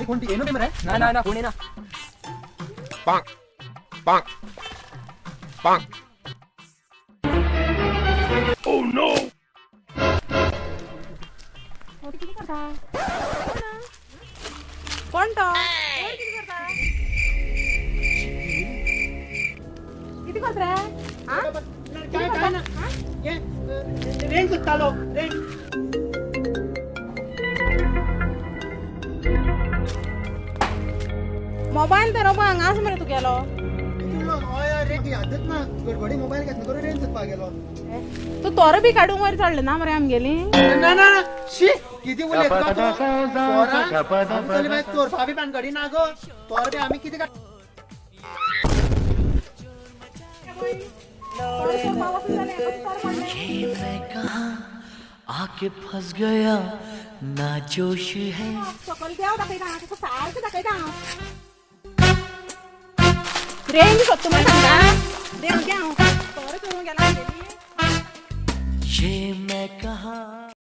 कोण येनो बी मरे? ना ना ना, कोण येना. कितें करता? कोण तो? कोण कितें करता? कितें करता रे? आ? काय काय ना, रेंज सोदतालो, रेंज. मोबायल तर रोबो हांगा आसा मरे तुगेलो. हय हय, रेंज यादच ना, गडबडी मोबायल घेतलो करून रेंज सोदपाक गेलो. तूं तोरो बी काडूंक वयर चडले ना मरे आमगेली? ना ना ना, शी, किती उलयता तूं? चोरां बाय, चोरपा बी भानगडी ना गो. तोर बी आमी कितें ये मैं कहाँ आके फंस गया, ना जोश है. सकयल देंव दाखयता तुका, सारकें दाखयता हांव. रेंज सोदता म्हूण सांगता? देंव देंव, तोरो चोरूंक गेला आमगेली. ये मैं कहाँ.